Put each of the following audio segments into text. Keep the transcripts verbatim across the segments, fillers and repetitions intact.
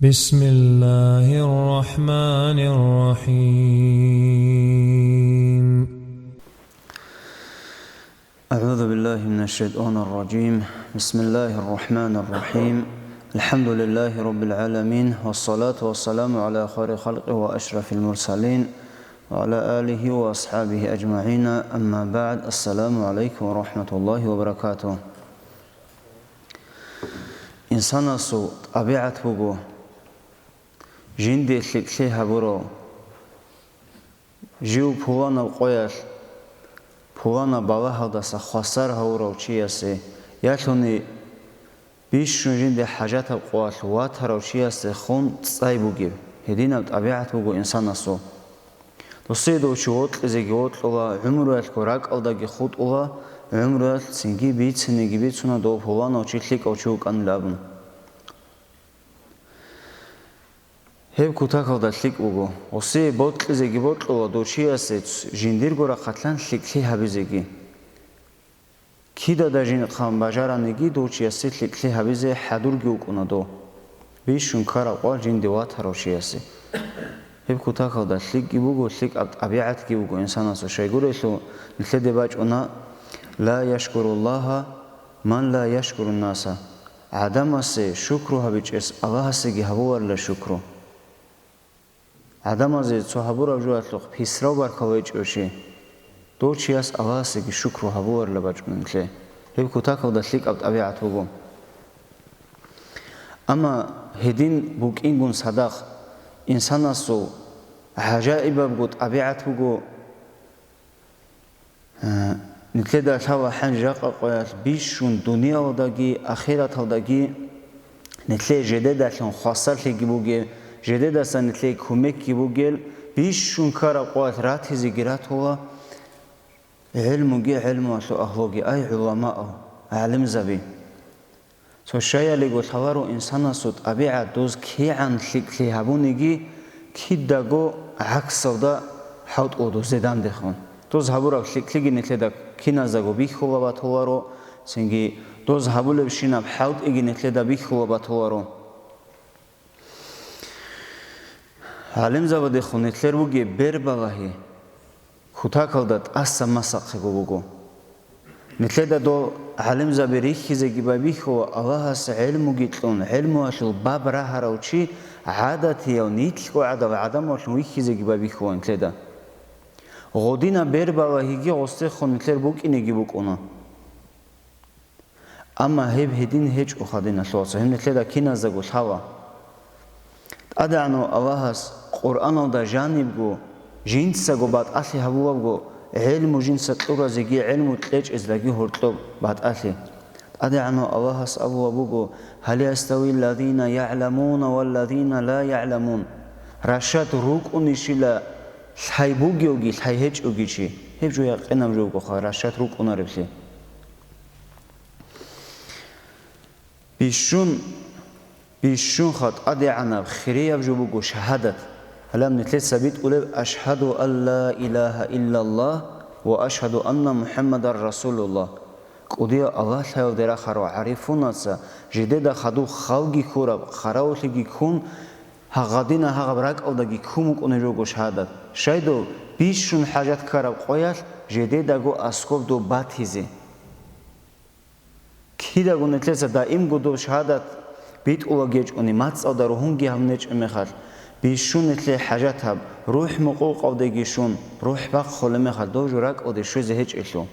بسم الله الرحمن الرحيم. أعوذ بالله من الشيطان الرجيم. بسم الله الرحمن الرحيم. الحمد لله رب العالمين، والصلاة والسلام على خير خلقه وأشرف المرسلين، وعلى آله وأصحابه أجمعين. أما بعد. السلام عليكم ورحمة الله وبركاته. Инсанасул тӀабигӀат буго, жинде лъикӀлъи гьабурав, жив пуланаб къоялъ, пуланаб балагьалдаса хвасар гьавурав чиясе, ялъуни бищун жинде хӀажатаб къоялъ ватарав чиясдехун цӀай бугеб, гьединаб тӀабигӀат буго инсанасул. Досие дов чи вокьизеги вокьула, гӀумруялъго ракӀалдаги хутӀула, гӀумруялъ цинги бицинеги бицуна дов пуланав чи лъикӀав чи вукӀанилан абун. Гьеб кутакалда лъикӀ буго. Гъосие бокьизеги бокьула дов чиясе жиндирго рахъалъан лъикӀлъи гьабизеги. Кидада жинхъан бажараниги дов чиясе лъикӀлъи гьабизе хӀадурги вукӀуна дов, бищун ккараб къоялъ жинде ватарав чиясе. Гьеб кутакалда лъикӀги буго, лъикӀаб тӀабигӀатги буго инсанасул. Щайгурелъул нилъеде бачӀуна: «Ла яшкуруллагьа ман ла яшкурун наса». ГӀадамасе шукру гьабичӀес Аллагьасеги гьабуларила шукру. ГӀадамазе цо гьабураб жоялъухъ писрав баркал гьечӀев чи, дов чияс Аллагьасеги шукру гьабуларила бачӀуна нилъее. Гьеб кутакалда лъикӀаб тӀабигӀат буго. Амма гьедин букӀингун цадахъ инсанасул гӀажаибабго тӀабигӀат буго. Э, нилъеда лъала гьанже жакъа къоялъ бищун дуниялалдаги ахираталдаги нилъее жедедалъун хвасарлъиги бугел, жедедасан нилъее кумекги бугел, бищун ккараб къоялъ ратизеги ратула гӀелмуги гӀелмуялъул агьлуги, ай гӀуламаал, гӀалимзаби. Цо щаялиго лъаларо инсанасул тӀабигӀат, доз кигӀан лъикӀлъи гьабуниги, кидаго гӀаксалда хӀалтӀула дозе дандехун. Доз гьабураб лъикӀлъиги нилъеда киназдаго бихьула батуларо, цинги доз гьабулебщинаб хӀалтӀиги нилъеда бихьула батуларо. ГӀалимзабадехун нилъер бугеб бербалагьи кутакалда тӀаса масахъего буго. Нилъеда дол гӀалимзаби рихьизеги байбихьула, Аллагьас гӀелмуги кьун, гӀелмуялъул баб рагьарав чи гӀадатияв, нилъго гӀадав гӀадамаллъун вихьизеги байбихьула нилъеда. Гъодинаб бербалагьиги гъосдехун нилъер букӀинеги букӀуна. Амма гьеб гьедин гьечӀоха, диналъул вацал, гьеб нилъеда киназдаго лъала. ТӀадегӀанав Аллагьас Къуръаналда жанибго, жинцаго батӀалъи гьабулебго, гӀелму жинца кьуразеги гӀелму кьечӀездаги гьоркьоб батӀалъи. ТӀадегӀанав Аллагьас абулеб буго: «Гьал ястави ллазина ягӀламуна валлазина ла ягӀламун?» Рашад рукӀунищила лъай бугевги, лъай гьечӀевги чи? Гьеб жо якъинаб жо бугоха, рашад рукӀунареблъи. Бищун, бищунха тӀадегӀанаб хирияб жо буго шагьадат. Гьалаб нилъеца битӀулеб: «Ашгьаду ан ла илагьа иллаллагь ва ашгьаду анна МухӀаммадан расулуллагь». КӀудияв Аллагь лъаялде рахарав гӀарифунаца жидеда хадуб халги ккураб, хъаравуллъиги ккун, гьагъадина гьагъаб ракӀалдаги ккун букӀунеб жо буго шагьадат. Щайдул бищун хӀажат ккараб къоялъ жидедаго аскӀоб доб батизе. Кидаго нилъеца даимго доб шагьадат битӀула гьечӀони, мацӀалда ругьунги гьабун гьечӀеб мехалъ, бищун нилъее хӀажатаб, рухӀ мукъукъавдеги щун, рухӀ бахъулеб мехалъ доб жо ракӀалде щвезе гьечӀелъул.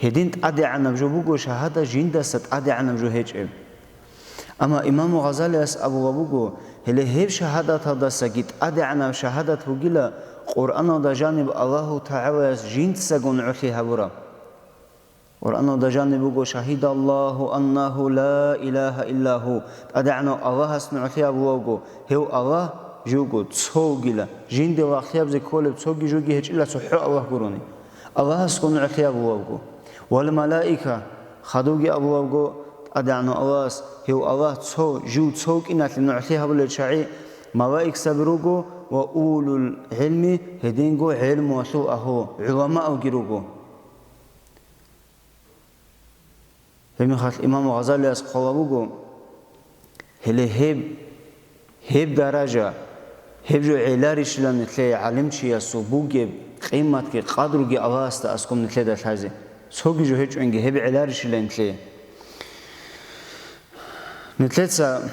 Гьедин тӀадегӀанаб жо буго шагьадат жиндаса тӀадегӀанаб жо гьечӀеб. Амма имаму Гъазалияс абулеб буго, гьеле гьеб шагьадаталдасаги тӀадегӀанаб шагьадат бугила Къуръаналда жаниб Аллагьу ТагӀалаяс жинцаго нугӀлъи гьабураб. Къуръаналда жаниб буго: «Шагьидаллагьу аннагьу ла илагьа илла гьу», ТӀадегӀанав Аллагьас нугӀлъи абулебго, гьев Аллагь живго цо вугила, жинде лагълъиябзе кколеб цоги жуги гьечӀила цохӀо Аллагь гурони. Аллагьасго нугӀлъи абулебго. «Вал малаика», хадубги абулебго ТӀадегӀанав Аллагьас, гьев Аллагь цо, жив цо вукӀиналъе нугӀлъи гьабулел чагӀи малаикзаби руго ва улул гӀилми, гьединго гӀелмуялъул агьлу, гӀуламаалги руго. Гьебмехалъ имам Гъазалияс хъвалеб буго, гьеле гьеб Гьеб даража, гьеб жо гӀеларищила нилъее гӀалимчиясул бугеб къиматги къадруги Аллагьасда аскӀоб нилъеда лъазе? Цоги жо гьечӀонги гьеб гӀеларищила нилъее? Нилъеца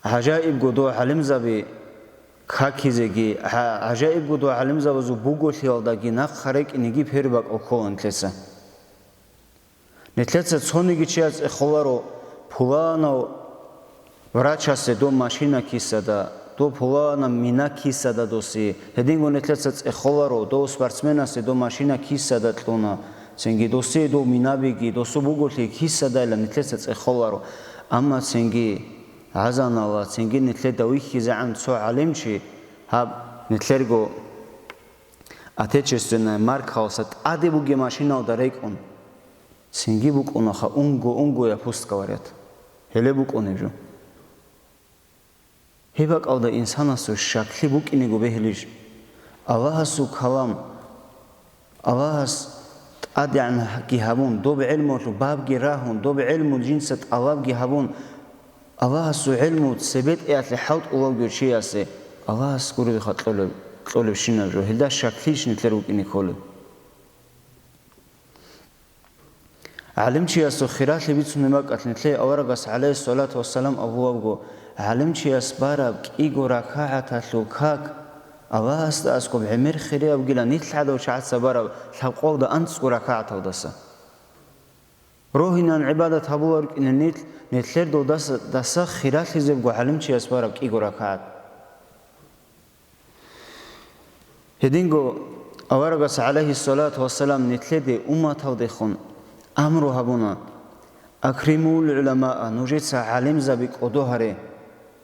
гӀажаибго дов гӀалимзаби какизеги, гӀа-, гӀажаибго дов гӀалимзабазул буголъиялдаги нахъа рекӀинеги пер бакӀал ккола нилъеца. Нилъеца цониги чияс цӀехоларо, пуланав врачасе дов машина кисада, дов пуланаб мина кисада досе, гьединго нилъеца цӀехоларо, дов спортсменасе дов машина кисада кьуна, цинги досе дов минабиги, досул буголъи кисадайилан нилъеца цӀехоларо. Амма цинги гӀазанала, цинги нилъеда вихьизегӀан цо гӀалимчи, гьаб нилъерго Отечественная маркаласа тӀаде бугеб машиналда рекӀун, цинги букӀунаха унго-унгояб пуст, говорят. Гьеле букӀунеб жо. Гьеб бакӀалда инсанасул щаклъи букӀинего бегьилищ? Аллагьасул калам, Аллагьас тӀадегӀанги гьабун, доб гӀелмулъул бабги рагьун, доб гӀелму жинца тӀалабги гьабун, Аллагьасул гӀелму цебетӀеялъе хӀалтӀулавги чиясе Аллагьас гуребиха кьолеб-, кьолебщинаб жо, гьелда щаклъийищ нилъер букӀине кколеб? ГӀалимчиясул хиралъи бицунеб бакӀалъ нилъее аварагас, гӀалайгьиссалату вассалам, абулебго, гӀалимчияс бараб кӀиго ракагӀаталъул как Аллагьасда аскӀоб гӀемер хириябгила нилъ гӀадав чагӀаца бараб лъабкъоялда анцӀго ракагӀаталдаса. Рогьинан гӀибадат гьабуларкӀина нилъ, нилъер додаса даса хиралъизебго гӀалимчияс бараб кӀиго ракагӀат. Гьединго аварагас, гӀалайгьиссалату вассалам, нилъеде умматалдехун амру гьабуна: «Акримул гӀуламаа», нужеца гӀалимзаби кӀодо гьаре.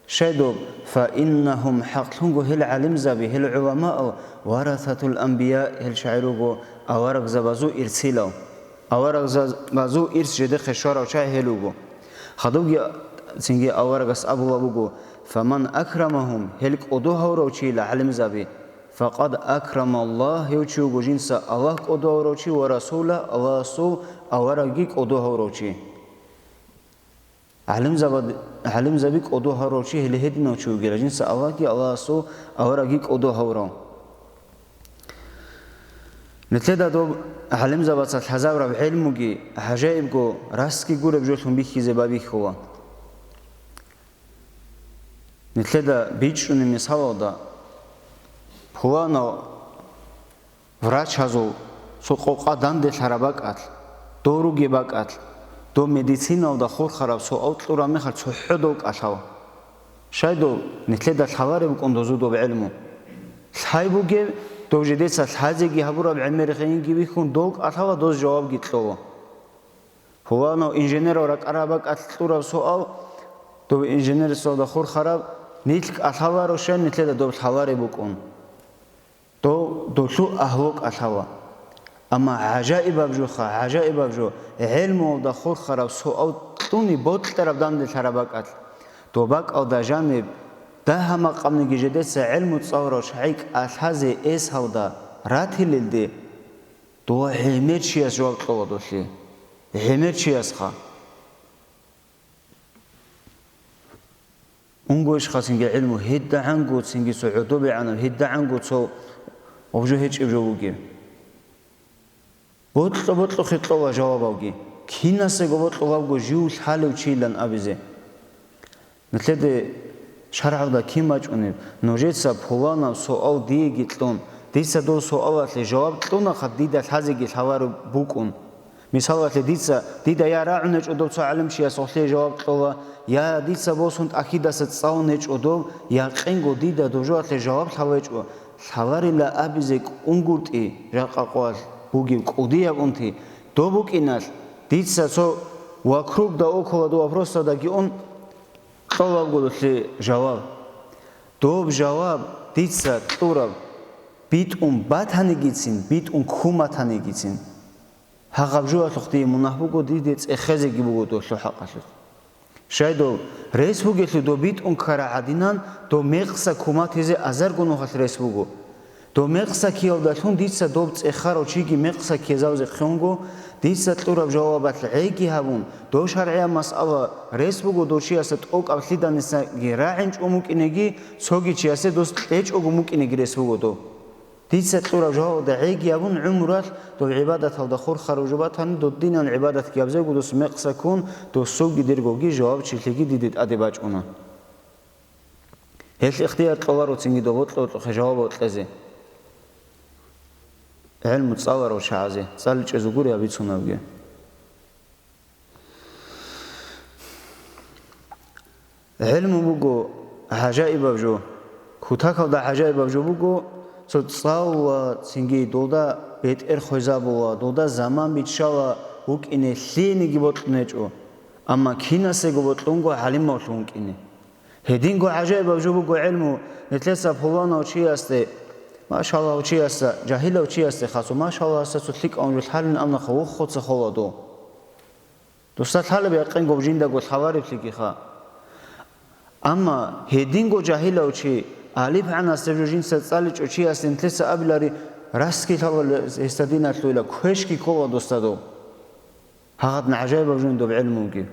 Щайдуб? «Фаиннагьум», хӀакълъунго гьел гӀалимзаби, гьел гӀуламаал, «варасатул анбия», гьел чагӀи руго аварагзабазул ирсилал. Аварагзабазул ирс жидехъе щварав чагӀи гьел вуго. Хадубги цинги аварагас абулеб буго: «Фаман акрамагьум», гьел кӀодо гьавурав чийила гӀалимзаби, «факъад акрамаллагь», гьев чи вуго жинца Аллагь кӀодо гьавурав чи ва расула, Аллагьасул аварагги кӀодо гьавурав чи. ГӀалимзаба-, гӀалимзаби кӀодо гьавурав чи гьеле гьединав чи вугила, жинца Аллагьги Аллагьасул аварагги кӀодо гьавурав. Нилъеда доб гӀалимзабаца лъазабураб гӀелмуги гӀажаибго расги гуреб жолъун бихьизе байбихьула. Нилъеда бичӀчӀунеб мисалалда, пуланав врачазул цо къокъа данделъараб бакӀалъ, дов ругеб бакӀалъ, дов медициналда хурхараб суал кьураб мехалъ цохӀо дов кӀалъала. Щайдул нилъеда лъалареб букӀун дозул доб гӀелму. Лъай бугеб, дов жидеца лъазеги гьабураб гӀемер гъейинги бихьун дов кӀалъала, доз жавабги кьола. Пуланав инженерал ракӀараб бакӀалъ кьураб суал, дов инженерасда хурхараб, нилъ кӀалъаларо, щай нилъеда доб лъалареб букӀун. Дов долъул агьлу кӀалъала. Амма гӀажаибаб жоха, гӀажаибаб жо, гӀелмуялда хурхараб суал кьуни бокьараб данделъараб бакӀалъ, доб бакӀалда жаниб дагьа-макъамниги жидеца гӀелму цӀаларав чагӀи кӀалъазе эсалда ратилелде, дова гӀемер чияс жаваб кьола долъи. ГӀемер чиясха. Унгойищха цинги гӀилму, гьедагӀанго цинги цо гӀодобегӀанаб, гьедагӀанго цо гъоб жо гьечӀеб жо бугеб. Бокьа-бокьухъе кьола жавабалги, кинасего бокьулебго жив лъалев чийилан абизе. Нилъеде шаргӀалда кин бачӀунеб, нужеца пуланаб суал диеги кьун, дица дов суалалъе жаваб кьунахъа, дида лъазеги лъалареб букӀун. Мисалалъе, дица, дида я рагӀун гьечӀо дов цо гӀалимчияс гъолъие жаваб кьола, я дица босун тӀахьидаса цӀалун гьечӀо дов, якъинго дида дов жоялъе жаваб лъалечӀо, лъаларила абизе кӀунгутӀи жакъа къоялъ бугеб кӀудияб унти, доб букӀиналъ, дица цо вокруг да около дов вопросадаги ун, кьолебго долъие жаваб. Доб жаваб дица кьураб битӀун батанигицин, битӀун ккун батанигицин, гьагъаб жоялъухъ дие мунагь буго, диде цӀехезеги буго долъул хӀакъалъулъ. Щай дов рес бугелъул доб битӀун ккараб гӀадинан, доб мекъса куматизе азарго нухалъ рес буго. Дов мекъсакиялдалъун дица доб цӀехарав чиги мекъсакиязавзе хъунго, дица кьураб жавабалъ гӀеги гьабун, дов шаргӀияб масъала рес буго дов чиясда тӀокӀаб лъиданисаги рагӀинчӀо мукӀинеги, цоги чиясе дос кьечӀого мукӀинеги рес буго дов. Дица кьураб жавабалда гӀеги гьабун гӀумралъ дов гӀибадаталда хурхараб жо батани, додинан гӀибадатги гьабзего дос мекъсаккун, досулги диргоги жавабчилъиги диде тӀаде бачӀуна. Гьелъ ихтияр кьоларо цинги дов бокьа-бокьухъе жавабал кьезе. ГӀелму цӀаларав чагӀазе, цӀаличӀезул гури абицунабги. ГӀелму буго гӀажаибаб жо. Кутакалда гӀажаибаб жо буго, цо цӀалула цинги долда бетӀер хвезабула, долда заман биччала вукӀине лъиениги бокьун гьечӀо, амма кинасего бокьунго гӀалимавлъун вукӀине. Гьединго гӀажаибаб жо буго гӀелму, нилъеца пуланав чиясде, машаллагь, чиясда, жагьилав чиясде хасу, машаллагь, гьасда цо лъикӀавун жо лъалин абунахъа вохуца хола дов. Досда лъалеб якъинго жиндаго лъалареблъигиха. Амма гьединго жагьилав чи, алифгӀанасеб жо жинца цӀаличӀо чиясде нилъеца абилари, расги лъала гьесда диналъуйила, квешги ккола досда дов. Гьагъадин гӀажаибаб жо доб гӀелмуги.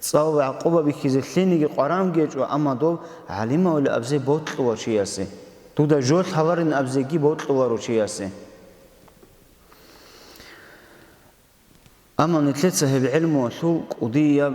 ЦӀал ва гӀакъуба бихьизе лъениги къваранги гьечӀо, амма доб гӀалимавли абзе бокьула чиясе. Дуда жо лъаларин абзеги бокьуларо чиясе. Амма нилъеца гьеб гӀелмуялъул кӀудияб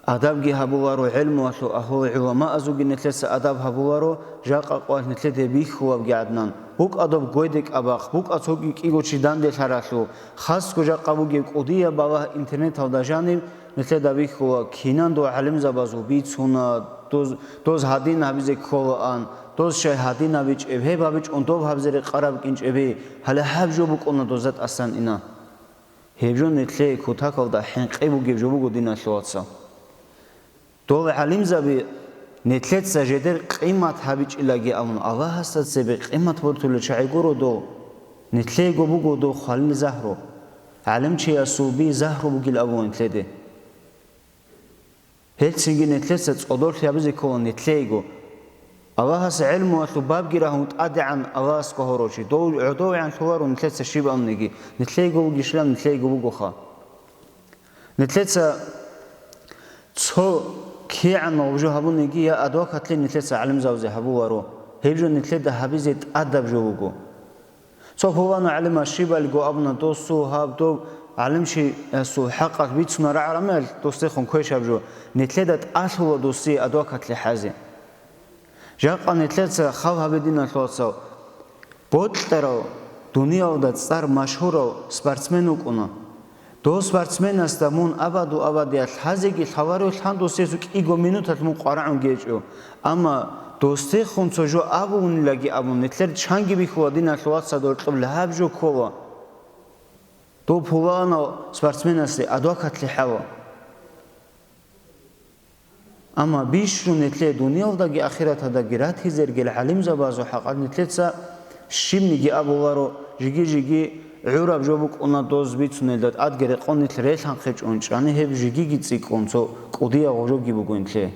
адабги гьабуларо, гӀелмуялъул агьлу гӀуламаазулги нилъеца адаб гьабуларо, жакъа къвалъ нилъеде бихьулабги гӀаднан, букӀа доб гойде кӀабахъ, букӀа цоги кӀиго чи данделъаралъул, хасго жакъа бугеб кӀудияб балагь интернеталда жаниб нилъеда бихьула, кинан дов гӀалимзабазул бицуна, доз, доз гьадин гьабизе кколаан, доз щай гьадин гьабичӀеб, гьеб гьабичӀун доб гьабизе рекъараб кӀинчӀеби, гьале гьаб жо букӀуна дозда тӀасан ина. Гьеб жо нилъее кутакалда хӀинкъи бугеб жо буго, диналъул вацал. Дол гӀалимзаби нилъеца жедер къимат гьабичӀилаги абун, Аллагьасда цебе къимат бортулел чагӀи гуро дол. Нилъеего буго дов хвалил загьру, гӀалимчиясул би загьру бугил абун нилъеде. Гьелцинги нилъеца цӀодорлъи гьабизе ккола нилъеего. Аллагьас гӀелмуялъул бабги рагьун тӀадегӀан Аллагьасго гьорочи, дов гӀодовегӀан лъоларо нилъеца щиб абуниги, нилъеего вугищилан нилъеего вугоха. Нилъеца цо кигӀан гъубжо гьабуниги я адвокатлъи нилъеца гӀалимзавзе гьабуларо, гьеб жо нилъеда гьабизе тӀадаб жо вуго. Цо пуланав гӀалимас щибалго абуна, досул гьаб доб гӀалимчиясул хӀакъалъ бицуна рагӀарамел досдехун квешаб жо, нилъеда тӀалъула досие адвокатлъи хӀазе. Жакъа нилъеца хал гьабе, диналъул вацал, бокьарав, дуниялда цӀар машгьурав спортсмен вукӀуна. Дов спортсменасда мун абаду абадиялъ лъазеги лъаларев лъан досие кӀиго минуталъ мун къварагӀун гьечӀо. Амма досдехун цо жо абунилаги абун, нилъер чанги бихьула, диналъул вацал, доркьоб лъаб жо ккола. Дов пуланав спортсменасе адвокатлъи хӀала. Амма бищун нилъее дуниялдаги ахираталдаги ратизе ругел гӀалимзабазул хӀакъалъ нилъеца щибниги абуларо, жиги-жиги гӀураб жо букӀуна доз бицунелда тӀадги рекъон нилъ релъанхъе чӀун чӀани, гьеб жигиги цӀикӀкӀун цо кӀудияб гъужоги буго нилъее.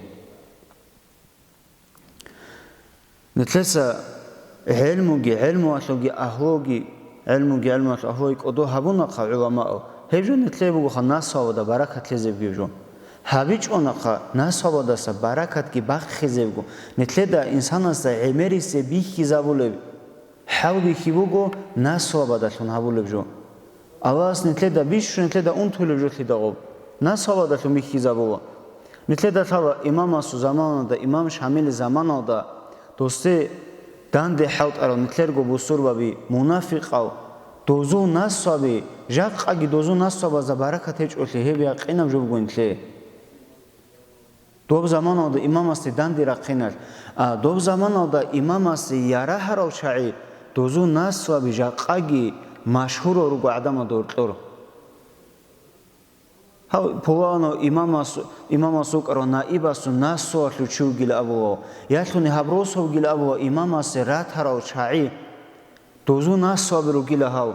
Нилъеца гӀелмуги, гӀелмуялъулги агьлуги, гӀелмуги, гӀелмуялъул агьлуги кӀодо гьабунахъа гӀуламаал, гьеб жо нилъее бугоха насабалда баракат лъезебги жо. ГьабичӀонахъа насабалдаса баракатги бахъизебго, нилъеда инсанасда гӀемерисеб бихьизабулеб, хӀалбихьи буго насабалдалъун гьабулеб жо. Аллагьас нилъеда бищун нилъеда унтулеб жо лъидагъуб, насабалдалъун бихьизабула. Нилъеда лъала имамасул заманалда, имам Шамилил заманалда, досде данде хӀалтӀарал нилъерго бусурбаби, мунафикъал, дозул насваби, жакъаги дозул насвабазда баракат гьечӀолъи гьеб якъинаб жо буго нилъее. Доб заманалда имамасде данде рахъиналъ, а доб заманалда имамасде ярагьарав чагӀи дозул насваби жакъаги машгьурал руго гӀадамазда гьоркьор. Гьав пуланав имамас, имамас вукӀарав наибасул насвалъув чи вугила абула, ялъуни гьаб росу вугила абула имамасе ратарав чагӀи, дозул насваби ругила гьав.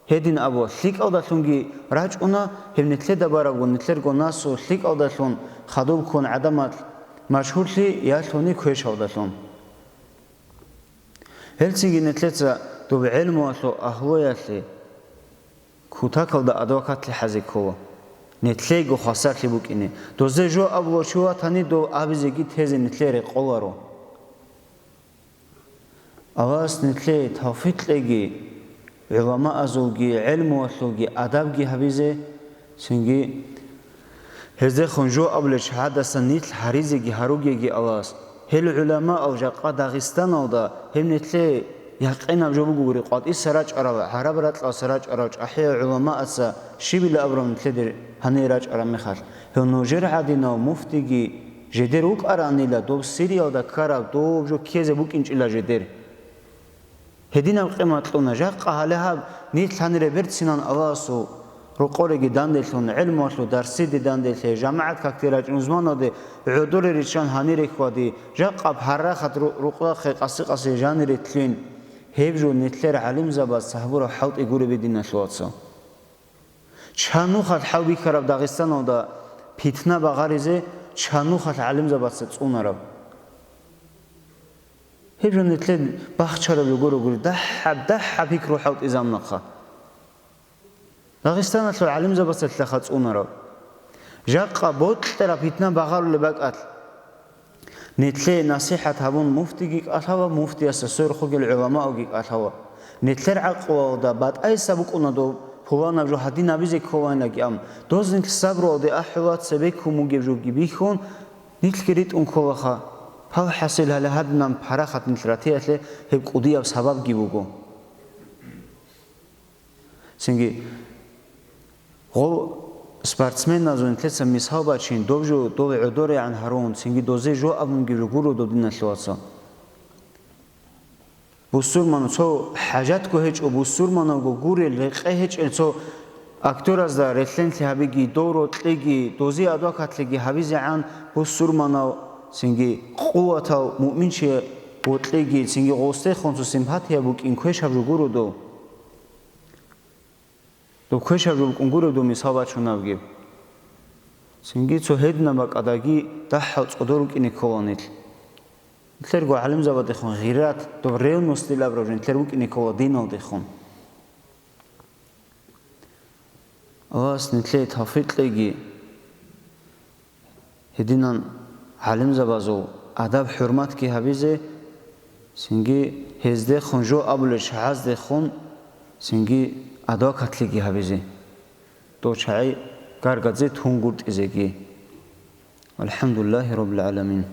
Гьедин абула, лъикӀалдалъунги рачӀуна, гьеб нилъеда барабго, нилъерго насу лъикӀалдалъун хадуб ккун гӀадамал машгьурлъи, ялъуни квешалдалъун. Гьелцинги нилъеца доб гӀелмуялъул агьлуялъе кутакалда адвокатлъи хӀазе ккола, нилъейго хвасарлъи букӀине. Дозе жо абулев чи ватани, дов абизеги тезе нилъее рекъоларо. Аллагьас нилъее тавфикъ кьеги, гӀуламаазулги, гӀелмуялъулги адабги гьабизе, цинги гьездехун жо абулел чагӀадасан нилъ гьаризеги гьаругеги Аллагьас. Гьел гӀуламаал жакъа Дагъистаналда гьеб нилъее якъинаб жо бугогури, къватӀиса рачӀарал, гӀараб ракьалса рачӀарал чӀахӀиял гӀуламааца щибила абураб нилъеде гьанир рачӀараб мехалъ, гьев нужер гӀадинав муфтиги жедер вукӀаранила, доб Сириялда ккараб доб жо ккезе букӀинчӀила жедер. Гьединаб къимат кьуна. Жакъа гьале гьаб нилъ гьанире берцинан Аллагьасул рокъореги данделъун, гӀелмуялъул дарсиде данделъе, жамагӀат какде рачӀун, зманалде гӀодоре риччан гьанире хьвади, жакъа парахат ру-, рукъдахъе къаси-къаси жанире лъугьин, гьеб жо нилъер гӀалимзабаз цахӀбураб хӀалтӀи гуреби, диналъул вацал. Чанухъалъ хӀалбихьараб Дагъистаналда питна багъаризе, чанухъалъ гӀалимзабаца цӀунараб. Гьеб жо нилъер бахчараб жо гуро гури, дагьаб-дагьаб пикру хӀалтӀизабунахъа. Дагъистаналъул гӀалимзабацалъаха цӀунараб. Жакъа бокьараб питна багъарулеб бакӀалъ, нилъее насихӀат гьабун муфтиги кӀалъала, муфтиясда сверухъ ругел гӀуламаоги кӀалъала. Нилъер гӀакълуялда батӀайса букӀуна доб пуланаб жо гьадин гьабизе кколанилаги, ам доз нилъ сабруялде ахӀула, цебеккун бугеб жоги бихьун, нилъги ритӀун кколаха. Пал хӀасил гьале гьадинаб парахат нилъ ратиялъе гьеб кӀудияб сабабги буго. Цинги гъов спортсменазул нилъеца мисал бачин, доб жо дол гӀодорегӀан гьарун, цинги дозе жо абунги жо гуро доб, диналъул вацал. Бусурман цо хӀажатго гьечӀо, бусурманавго гурел, рекъе гьечӀел цо актёразда релълъенлъи гьабиги, дов рокьиги, дозе адвокатлъиги гьабизегӀан бусурманав, цинги къуватав муъминчи вокьиги, цинги гъосдехун цо симпатия букӀин квешаб жо гуро дов. Доб квешаб жо букӀун гуреб доб мисал бачунабги. Цинги цо гьединаб бакӀалдаги дагьал цӀодор рукӀине ккола нилъ. Нилъерго гӀалимзабадехун гъират, доб ревностил абураб жо нилъер букӀине ккола диналдехун. Аллагьас нилъее тавфикъ кьеги, гьединан гӀалимзабазул адаб-хӀурматги гьабизе, цинги гьездехун жо абулел чагӀаздехун, цинги адвокатлъиги гьабизе. Дов чагӀи гаргадзе тунгутӀизеги. ВалхӀамдулиллагьи раббил гӀаламин.